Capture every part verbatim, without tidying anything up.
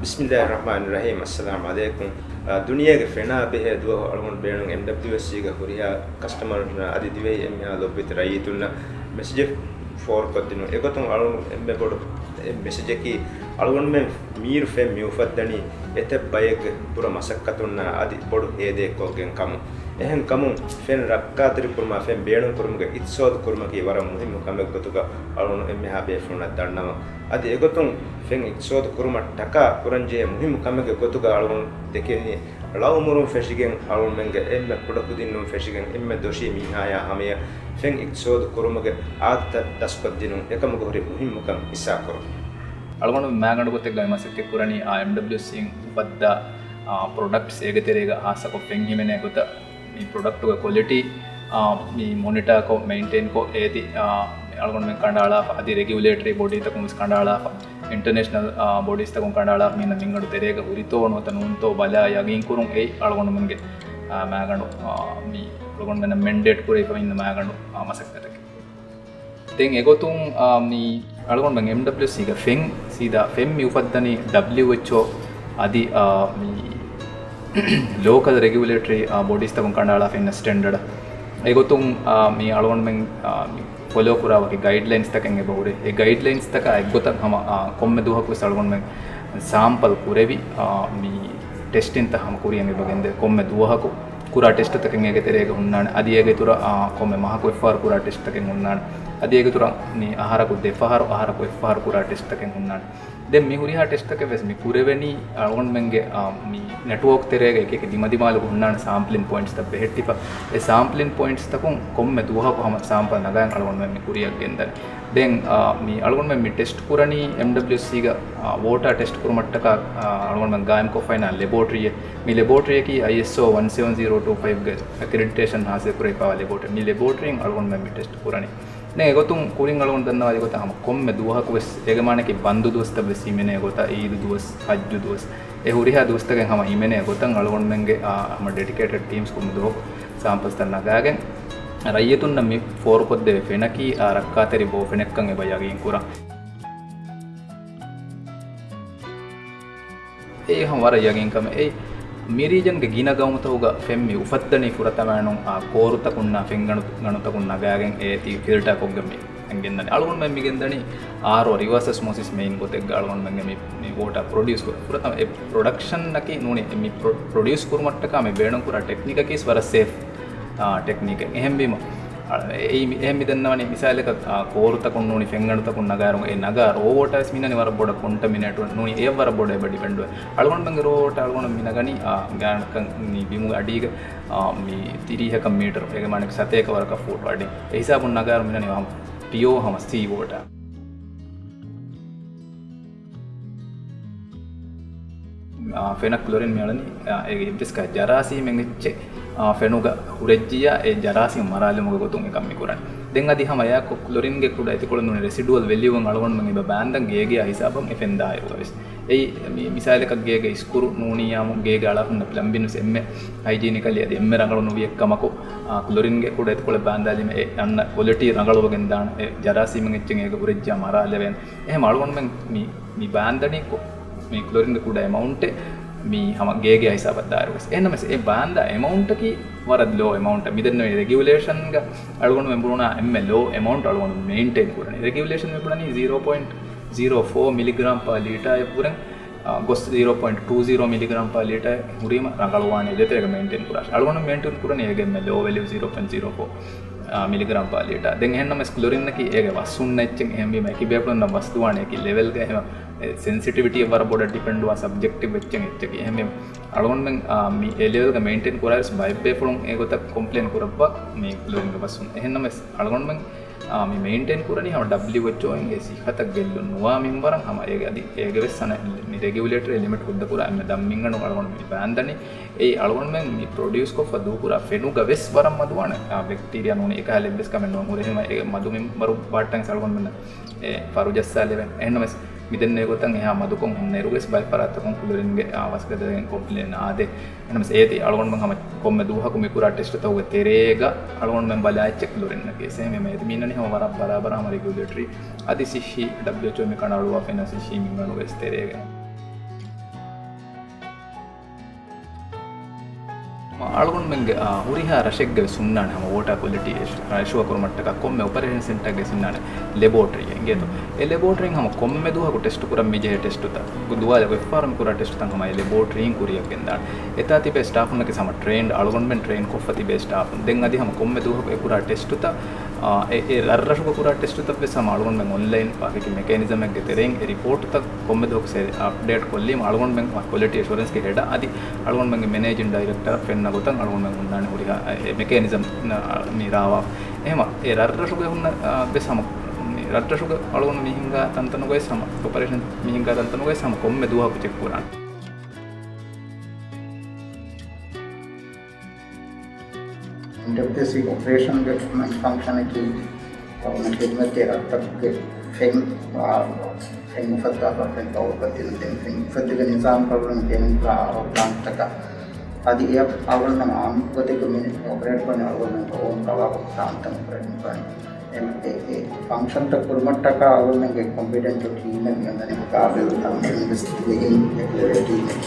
ބިސްމިއްލާހިއްރަޙްމާނިއްރަޙީމް. އައްސަލާމު ޢަލައިކުމް. އާ، ދުނިޔޭގެ ފެނާ ބެހޭ ދުވަހު އަޅުގަނޑު ބޭނުން އެމްޑަބްލިއުއެސްސީގެ ހުރިހާ ކަސްޓަމަރުންނަށް އަދި ދިވެހި އެންމެހާ ލޮބުވެތި ރައްޔިތުންނަށް މެސެޖެއް ފޯރުކޮށްދިނުން. އެގޮތުން އަޅުގަނޑު އެންމެ ބޮޑު އެއް މެސެޖަކީ، އަޅުގަނޑުމެން މީރު ފެން މިއުފައްދަނީ އެތައް ބައެއްގެ ބުރަ މަސައްކަތުންނާ އަދި ބޮޑު ހޭދައެއްކޮށްގެން ކަމުން. އެހެން ކަމުން ފެން ރައްކާތެރިކުރުމާ ފެން ބޭނުންކުރުމުގެ އިޤްތިޞާދު ކުރުމަކީ ވަރަށް މުހިއްމު ކަމެއް ގޮތުގަ އަޅުގަނޑު އެންމެހާ ބޭފުޅުންނަށް ދަންނަވަން. އަދި އެގޮތުން ފެން އިޤްތިޞާދު ކުރުމަށް ޓަކާ ކުރަންޖެހޭ މުހިއްމު ކަމެއްގެ ގޮތުގަ އަޅުގަނޑު ދެކެނީ، ޅަ އުމުރުން ފެށިގެން އަޅުގަނޑުމެންގެ އެންމެ ކުޑަކުދިންނުން ފެށިގެން އެންމެ ދޮށީ މީހާޔާ ހަމަޔަށް ފެން އިޤްތިޞާދު ކުރުމުގެ އާދަތައް ދަސްކޮށްދިނުން އެކަމުގެ ހުރި މުހިއްމުކަން ހިއްސާކުރުން. އަޅުގަނޑު މާގަނޑު ގޮތެއްގައި މަސައްކަތް ކުރަނީ އާ އެމްޑަބްލިއުސީން އުފައްދާ އާ ޕްރޮޑަކްޓްސް އޭގެ ތެރޭގަ ހާއްސަކޮށް ފެން ހިމެނޭ ގޮތަށް މި ޕްރޮޑަކްޓުގެ ކޮލިޓީ އާ މި މޮނިޓާކޮށް މެއިންޓެއިންކޮށް އޭތި އާ އަޅުގަނޑުމެން ކަނޑައަޅާފަ އަދި ރެގިއުލޭޓަރީ ބޮޑީތަކުން ވެސް ކަނޑައަޅާފަ. އިންޓަރނޭޝަނަލް، އާ، ބޮޑީސްތަކުން ކަނޑައަޅާފަ މީނަ މިންގަނޑު ތެރޭގަ ހުރިތޯ ނުވަތަ ނޫންތޯ ބަލާ ޔަގީންކުރުން އެއީ އަޅުގަނޑުމެންގެ، އާ، މާގަނޑު، އާ، މި އަޅުގަނޑުމެންނަށް މެންޑޭޓް ކުރެވިފަ އިންނަ މާގަނޑު، އާ، މަސައްކަތަކީ. ދެން އެގޮތުން، އާ، މި އަޅުގަނޑުމެން އެމްޑަބްލިއުސީގަ ފެން ސީދާ ފެން މި އުފައްދަނީ ޑަބްލިއުއެޗްއޯ އަދި، އާ، މި ލޯކަލް ރެގިއުލޭޓަރީ، އާ، ބޮޑީސްތަކުން ކަނޑައަޅާފަ އިންނަ ސްޓެންޑަޑަށް. އެގޮތުން، އާ، މި އަޅުގަނޑުމެން، އާ، މި ފޮލޯ ކުރާ ވަކި ގައިޑްލައިންސްތަކެއް އެބަ ހުރޭ. އެ ގައިޑްލައިންސްތަކާ އެއްގޮތަށް ހަމަ، އާ، ކޮންމެ ދުވަހަކުވެސް އަޅުގަނޑުމެން ސާމްޕަލް ކުރެވި، އާ، މި ޓެސްޓިންތައް ހަމަ ކުރިއަށް އެބަ ގެންދޭ. ކޮންމެ ދުވަހަކު ކުރާ ޓެސްޓުތަކެއް އޭގެ ތެރޭގަ ހުންނާނެ. އަދި އޭގެ އިތުރަށް، އާ، ކޮންމެ މަހަކު އެއްފަހަރު ކުރާ ޓެސްޓުތަކެއް ހުންނާނެ. އަދި އޭގެ އިތުރަށް މި އަހަރަކު ދެފަހަރު، އަހަރަކު އެއްފަހަރު ކުރާ ޓެސްޓުތަކެއް ހުންނާނެ. ދެން މި ހުރިހާ ޓެސްޓްތަކެއް ވެސް މި ކުރެވެނީ އަޅުގަނޑުމެންގެ، އާ، މި ނެޓްވޯކް ތެރޭގަ އެކި އެކި ދިމަދިމާލުގަ ހުންނާނެ ސާމްޕްލިން ޕޮއިންޓްސްތައް ބެހެއްޓިފަ. އެ ސާމްޕްލިން ޕޮއިންޓްސްތަކުން ކޮންމެ ދުވަހަކު ހަމަ ސާމްޕަލް ނަގާން އަޅުގަނޑުމެން މި ކުރިއަށް ގެންދަނީ. ދެން، އާ، މި އަޅުގަނޑުމެން މި ޓެސްޓް ކުރަނީ އެމްޑަބްލިއުސީގަ، އާ، ވޯޓާ ޓެސްޓް ކުރުމަށްޓަކާ، އާ، އަޅުގަނޑުމެން ގާއިމްކޮށްފައިނާ ލެބޯޓްރީއެއް. މި ލެބޯޓްރީއަކީ އައިއެސްއޯ ވަން ސެވަން ޒީރޯ ޓޫ ފައިވްގެ އެކްރެޑިޓޭޝަން ހާސިލް ކުރެވިފައިވާ ލެބޯޓްރީ. މި ލެބޯޓްރީން އަޅުގަނޑުމެން މި ޓެސްޓް ކުރަނީ. ދެން އެގޮތުން ކުރިން އަޅުގަނޑު ދަންނަވާ އެގޮތަށް ހަމަ ކޮންމެ ދުވަހަކު ވެސް އޭގެ މާނައަކީ ބަންދު ދުވަސްތައް ވެސް ހިމެނޭ ގޮތަށް، އީދު ދުވަސް، ޙައްޖު ދުވަސް، އެ ހުރިހާ ދުވަސްތަކެއް ހަމަ ހިމެނޭ ގޮތަށް އަޅުގަނޑުމެންގެ، އާ، ހަމަ ޑެޑިކޭޓެޑް ޓީމްސް ކޮންމެ ދުވަހަކު ސާމްޕަލްސްތައް ނަގާގެން ރައްޔިތުންނަށް މި ފޯރުކޮށްދެވޭ ފެނަކީ، އާ، ރައްކާތެރި ބޯ ފެނެއްކަން އެބަ ޔަގީން ކުރަން. އެއީ ހަމަ ވަރަށް ޔަގީން ކަމެއް. އެއީ މި ރީޖަންގެ ގިނަ ގައުމުތަކުގަ ފެން މި އުފައްދަނީ ފުރަތަމައިނުން، އާ، ކޯރުތަކުންނާ ފެންގަނޑު، ގަނޑުތަކުން ނަގާގެން އޭތި ފިލްޓާ ކޮށްގެން މި ގެންދަނީ. އަޅުގަނޑުމެން މި ގެންދަނީ އާރޯ، ރިވާސް އޮސްމޯސިސް މެއިން ގޮތެއްގަ އަޅުގަނޑުމެންގެ މި، މި ވޯޓާ ޕްރޮޑިއުސް ކުރަން. ފުރަތަމަ އެ ޕްރޮޑަކްޝަންއަކީ ނޫނީ މި ޕްރޮ-، ޕްރޮޑިއުސް ކުރުމަށްޓަކާ މި ބޭނުން ކުރާ ޓެކްނިކަކީ ވަރަށް ސޭފް، އާ، ޓެކްނިކެއް. އެހެންވީމަ، އަ، އެއީ މި-، އެހެން މި ދަންނަވަނީ މިސާލަކަށް، އާ، ކޯރުތަކުން ނޫނީ ފެންގަނޑުތަކުން ނަގާރު އެ ނަގާ ރޯ ވޯޓާ ވެސް މިނަނީ ވަރަށް ބޮޑަށް ކޮންޓަމިނޭޓް ނޫނީ އެއަށް ވަރަށް ބޮޑަށް އެބަ ޑިޕެންޑް ވޭ. އަޅުގަނޑުމެންގެ ރޯ ވޯޓާ އަޅުގަނޑު މި ނަގަނީ، އާ، ގާނަކަށް މި ބިމުގެ އަޑީގަ، އާ، މި ތިރީހަކަށް މީޓަރު، އޭގެ މާނަ ސަތޭކަ ވަރަކަށް ފޫޓު އަޑި. އެ ހިސާބުން ނަގާރު މިނަނީ ވަހަ ޕިއޯ ހަމަ ސީ ވޯޓާ. އާ، ފެނަށް ކްލޮރިން މިއަޅަނީ، އާ، އޭގެ އެއްވެސް ކަހަލަ ޖަރާސީމެއް އެއްޗެއް، އާ، ފެނުގަ ހުރެއްޖިއްޔާ އެ ޖަރާސީމް މަރާލުމުގެ ގޮތުން އެކަން މި ކުރަން. ދެން އަދި ހަމަ އެއާއެކު ކްލޮރިންގެ ކުޑަ އެތިކޮޅު ނޫނީ ރެސިޑުއަލް ވެލިއުއިން އަޅުގަނޑުމެން އެބަ ބާންދަން ގޭގެއާ ހިސާބަށް އެ ފެން ދާއިރުގަ ވެސް. އެއީ މި މިސާލަކަށް ގޭގެ އިސްކުރު ނޫނިއްޔާމު ގޭގެ އަޅާފަ ހުންނަ ޕްލަމްބިން ވެސް އެންމެ ހައިޖީނިކަލީ އަދި އެންމެ ރަނގަޅު ނުވި އެއްކަމަކު، އާ، ކްލޮރިންގެ ކުޑަ އެތިކޮޅެއް ބާންދާލީމަ އެ އަންނަ ކޮލިޓީ ރަނގަޅުވެގެން ދާނެ. އެ ޖަރާސީމެއް އެއްޗެއް އޭގަ ހުރެއްޖިއްޔާ މަރާލެވޭނެ. އެހެން އަޅުގަނޑުމެން މި، މި ބާންދަނީ ކޮ-، މި ކްލޮރިންގެ ކުޑަ އެމައުންޓެއް މި ހަމަ ގޭގެ ހިސާބަށް ދާއިރު ވެސް. އެހެންނަމަވެސް އެ ބާންދާ އެމައުންޓަކީ ވަރަށް ލޯ އެމައުންޓެއް. މި ދެންނެވި ރެގިއުލޭޝަންގަ އަޅުގަނޑުމެން ބުނާ އެންމެ ލޯ އެމައުންޓް އަޅުގަނޑު މެއިންޓެއިން ކުރަނީ. ރެގިއުލޭޝަން މި ބުނަނީ ޒީރޯ ޕޮއިންޓް ޒީރޯ ފޯ މިލިގްރާމް ޕާ ލީޓާއަށްވުރެން، އާ، ގޮސް ޒީރޯ ޕޮއިންޓް ޓޫ ޒީރޯ މިލިގްރާމް ޕާ ލީޓާއަށް ހުރީމަ ރަނގަޅުވާނެ ދޭތެރޭގަ މެއިންޓެއިން ކުރާށި. އަޅުގަނޑު މެއިންޓެއިން ކުރަނީ އޭގެ އެންމެ ލޯ ވެލިއު ޒީރޯ ޕޮއިންޓް ޒީރޯ ފޯ، އާ، މިލިގްރާމް ޕާ ލީޓާ. ދެން އެހެންނަމަވެސް ކްލޮރިންއަކީ އޭގެ ވަސް ހުންނަ އެއްޗެއް. އެހެންވީމަ އެކި ބޭފުޅުންނަށް ވަސް ދުވާނެ އެކި ލެވެލްގަ. އެހެން އެ ސެންސިޓިވިޓީއަށް ވަރަށް ބޮޑަށް ޑިޕެންޑްވާ ސަބްޖެކްޓިވް އެއްޗެއް އެއްޗަކީ. އެހެންވީމަ އަޅުގަނޑުމެން، އާ، މި އެ ލެވެލްގަ މެއިންޓެއިން ކުރާއިރު ބައެއްބޭފުޅުން އެގޮތަށް ކޮމްޕްލެއިން ކުރައްވާ މި ކްލޮރިންގެ ވަސް ހުން. އެހެންނަމަވެސް އަޅުގަނޑުމެން، އާ، މި މެއިންޓެއިން ކުރަނީ ހަމަ ޑަބްލިއުއެޗްއޯ އިން އެ ސިއްހަތަށް ގެއްލުން ނުވާ މިންވަރަށް ހަމަ އޭގެ އަދި އޭގެ ވެސް ހަނަ މި ރެގިއުލޭޓަރީ ލިމިޓް ހުއްދަ ކުރާ އެންމެ ދަށް މިންގަނޑު އަޅުގަނޑު މި ބާންދަނީ. އެއީ އަޅުގަނޑުމެން މި ޕްރޮޑިއުސް ކޮށްފަ ދޫކުރާ ފެނުގަ ވެސް ވަރަށް މަދުވާނެ، އާ، ބެކްޓީރިއާ ނޫނީ އެކަހަލަ އެއްވެސް ކަމެއް ނޫން. ހުރެހެމަ އޭގެ މަދު މިންވަރު ބާއްޓަން ވެސް އަޅުގަނޑުމެން އެ ފަރުޖައްސާލެވެން. އެހެންނަމަވެސް މިދެންނެވި ގޮތަށް އެހާ މަދުކޮށް ހުންނައިރުވެސް ބައެއް ފަރާތްތަކުން ކްލޮރިންގެ، އާ، ވަސްގަދަވެގެން ކޮމްޕްލެއިން އާދޭ. އެހެންނަމަވެސް އޭތި އަޅުގަނޑުމެން ހަމަ ކޮންމެ ދުވަހަކު މިކުރާ ޓެސްޓުތަކުގެ ތެރޭގަ އަޅުގަނޑުމެން ބަލާ އެއްޗެއް ކްލޮރިންއަކީ. އެހެންވީމަ އޭތި މީނަނީ ހަމަ ވަރަށް ބަރާބަރަށް ހަމަ ރެގިއުލޭޓަރީ އަދި ސިއްހީ، ޑަބްލިއުއެޗްއޯ މި ކަނޑައަޅުވާފަ އިންނަ ސިއްހީ މިންގަނޑުގެ ތެރޭގަ. އަޅުގަނޑުމެންގެ، އާ، ހުރިހާ ރަށެއްގެ ވެސް ހުންނާނެ ހަމަ ވޯޓާ ކޮލިޓީ އެޝު-، އާ، އެޝުއަރ ކުރުމަށްޓަކާ ކޮންމެ އޮޕަރޭޝަން ސެންޓަރގެ ވެސް ހުންނާނެ ލެބޯޓްރީއެއް އިނގޭތޯ. އެ ލެބޯޓްރީން ހަމަ ކޮންމެ ދުވަހަކު ޓެސްޓު ކުރަން މިޖެހޭ ޓެސްޓުތައް، ދުވާލަކު އެއްފަހަރު މި ކުރާ ޓެސްޓުތައް ހަމަ އެ ލެބޯޓްރީން ކުރިއަށް ގެންދާނެ. އެތާ ތިބޭ ސްޓާފުންނަކީ ހަމަ ޓްރޭންޑް އަޅުގަނޑުމެން ޓްރޭން ކޮށްފަ ތިބޭ ސްޓާފުން. ދެން އަދި ހަމަ ކޮންމެ ދުވަހަކު އެ ކުރާ ޓެސްޓުތައް، އާ، އެ، އެ ރަށްރަށުގަ ކުރާ ޓެސްޓުތައް ވެސް ހަމަ އަޅުގަނޑުމެން އޮންލައިން ޕާކެޓި މެކޭނިޒަމެއްގެ ތެރެއިން އެ ރިޕޯޓުތައް ކޮންމެ ދުވަހަކު ސެ-، އަޕްޑޭޓް ކޮށްލީމަ އަޅުގަނޑުމެން ކޮލިޓީ އެޝުރެންސްގެ ހެޑަށް އަދި އަޅުގަނޑުމެންގެ މެނޭޖިން ޑައިރެކްޓަރަށް ފެންނަ ގޮތަށް އަޅުގަނޑުމެން ހުންނާނެ ހުރިހާ އެ، އެ މެކޭނިޒަމް މި ރާވާ. އެހެމަ އެ ރަށްރަށުގެ ހުންނަ، އާ، ވެސް ހަމަ މި ރަށްރަށުގެ އަޅުގަނޑު މި ހިންގާ ތަންތަނުގައި ހަމަ އޮޕަރޭޝަން މި ހިންގާ ތަންތަނުގައި ހަމަ ކޮންމެ ދުވަހަކު ޗެކް ކުރާނެ. އެމްޑަބްލިއުސީ އޮޕަރޭޝަންގެ ފަންކްޝަނަކީ އަޅުގަނޑު ޚިދުމަތްދޭ ރަށްތަކުގެ ފެން، އާ، ފެން އުފައްދާފަ ފެން ފަވަރ ކޮށްދިނުން ދެން ފެން އުފައްދިގެން ނިޒާމް ކަރުން ދެނުން ޕްލާންޓްތަކަށް އަދި އެ އަޅުގަނޑު އާންމު ގޮތެއްގަ މި އޮޕަރޭޓް ކުރަނީ އަޅުގަނޑު އޯން ކަވާ ޕްލާންތައް އޮޕަރޭޓް ކުރަނީ. އެ، އެ، އެ ފަންކްޝަންތައް ކުރުމަށްޓަކާ އަޅުގަނޑުމެންގެ ކޮމްޕިޓެންޓް ޓީމެއް މި އަންނަނީ ގާބިލް ފަންކްޝަން ވެސް ދިވެހިން އެކުލެވޭ ޓީމެއް.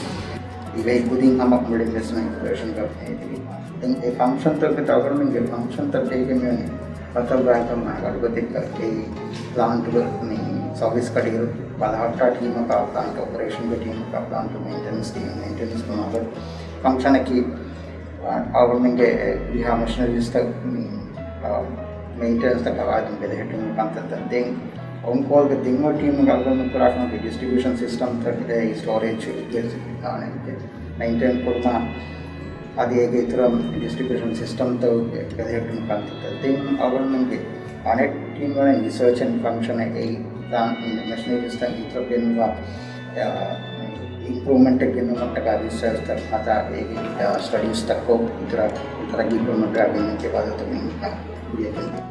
ދިވެހި ކުދިން ހަމަ މުޅިން ވެސް މި އޮޕަރޭޝަންގަ ހޭދިވީ. ދެން އެ ފަންކްޝަންތަކުގެ އަޅުގަނޑުމެންގެ ފަންކްޝަންތައް ބެހިގެން މިވަނީ ފަތަރުގާތައް މާގަނޑުގަ ދެއްކަ އެއީ ޕްލާންޓުގެ މި ސަރވިސް ކަޑިއިރު ބަލަހައްޓާ ޓީމަކާ ޕްލާންޓް އޮޕަރޭޝަންގެ ޓީމަކާ ޕްލާންޓް މެއިންޓެނަންސް ޓީމް މެއިންޓެނަންސް ކުރުމަށް ފަންކްޝަނަކީ އަޅުގަނޑުމެންގެ ހުރިހާ މެޝިނަރީސްތައް މި، އާ، މެއިންޓެނަންސްތައް ގަވާއިދުން ބެލެހެއްޓުމުގެ ކަންތައްތައް ދެން އޮންކޯލްގެ ދެން އޮތް ޓީމުގެ އަޅުގަނޑު ކުރާކަމަކީ ޑިސްޓްރިބިއުޝަން ސިސްޓަމްތަކުގެ ސްޓޯރޭޖް މެއިންޓެން ކުރުމަށް އަދި އޭގެ އިތުރަށް ޑިސްޓްރިބިއުޝަން ސިސްޓަމްތައް ބެލެހެއްޓުމުގެ ކަންތައްތައް ދެން އަޅުގަނޑުމެންގެ އަނެއް ޓީމް ވަނީ ރިސަރޗް އެންޑް ފަންކްޝަން އެއީ ދާން މެޝިނަރީސްތައް އިތުރަށް ގެންނުވާ އިމްޕްރޫވްމަންޓެއް ގެންނުމަށްޓަކާ ރިސަރޗްތައް ހަދާ އޭގެ ސްޓަޑީސްތައްކޮށް އިތުރަށް ތަރައްގީ ކުރުމަށްޓަކާ ގެންނެވި އިބާދަތު މި ކުރިޔަށް ގެންދަނީ.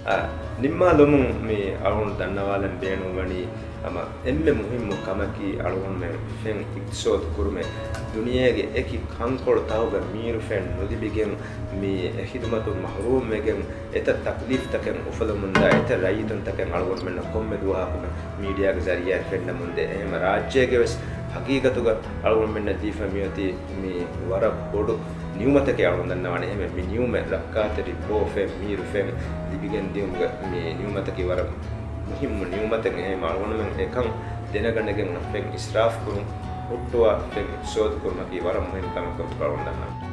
އާ، ނިންމާލުމުން މި އަޅުގަނޑު ދަންނަވާލަން ބޭނުންވަނީ ހަމަ އެންމެ މުހިއްމު ކަމަކީ އަޅުގަނޑުމެން ފެން އިޤްތިޞާދު ކުރުމެއް. ދުނިޔޭގެ އެކި ކަންކޮޅު ތަކުގަ މީރު ފެން ނުލިބިގެން މި އެ ޚިދުމަތުން މަޙްރޫމްވެގެން އެތައް ތަކްލީފްތަކެއް އުފުލަމުންދާ އެތައް ރައްޔިތުންތަކެއް އަޅުގަނޑުމެންނަށް ކޮންމެ ދުވަހަކު މި މީޑިއާގެ ޒަރީޢާއިން ފެންނަމުންދޭ. އެހެން ރާއްޖޭގެ ވެސް ހަގީގަތުގަ އަޅުގަނޑުމެންނަށް ދީފަ މިއޮތީ މި ވަރަށް ބޮޑު ނިޢުމަތަކެއް އަޅުގަނޑު ދަންނަވާނެ. އެހެންވެ މި ނިޢުމަތް ރައްކާތެރި ބޯ ފެން، މީރު ފެން ލިބިގެން ދިއުމުގެ މި ނިޢުމަތަކީ ވަރަށް މުހިއްމު ނިޢުމަތެއް. އެހެން އަޅުގަނޑުމެން އެކަން ދެނެގަނެގެން ފެން އިސްރާފް ކުރުން ހުއްޓުވާ ފެން އިޤްތިޞާދު ކުރުމަކީ ވަރަށް މުހިންމު ކަމެއް ކަމަށް އަޅުގަނޑު ދަންނަވާނެ.